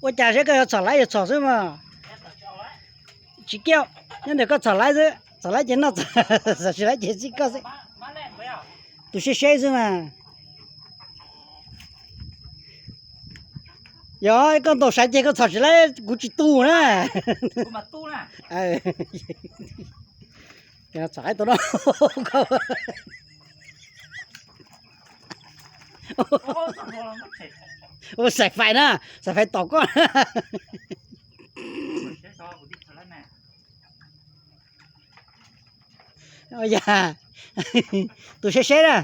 Ua cas seb koj yuav txhom laib yuav txhom xwb mas. Tsis kiaj, nyob ntawm koj txhom laib xwb, txhom laib ces noj, txhom tsis laib ces txij koj xwb. Tus seb seb xwb mas. Yog koj ntaus saiv ces koj txhom tsis laib kuv tsis tu na. Txhom laib tau no. Xais fais na, xais fais tom koj. Yog, tus seb seb na.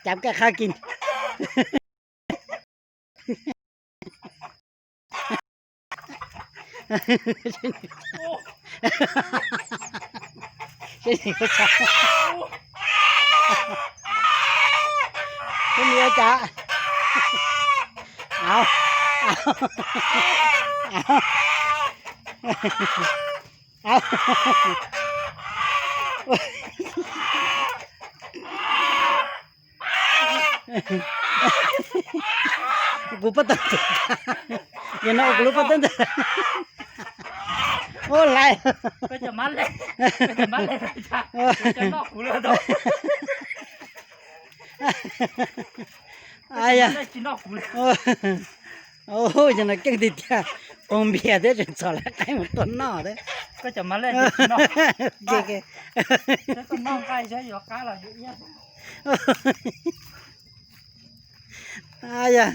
Cam kaj qha kis. Tus niam cas. Au, au, au. Kuv pob tawg, yog no kuv lub pob tawg ntawd. Ua lais. Yog no keej tiag tiag, pob npias thiab tseem txhom laib qaib mus tua noj thiab. Yog,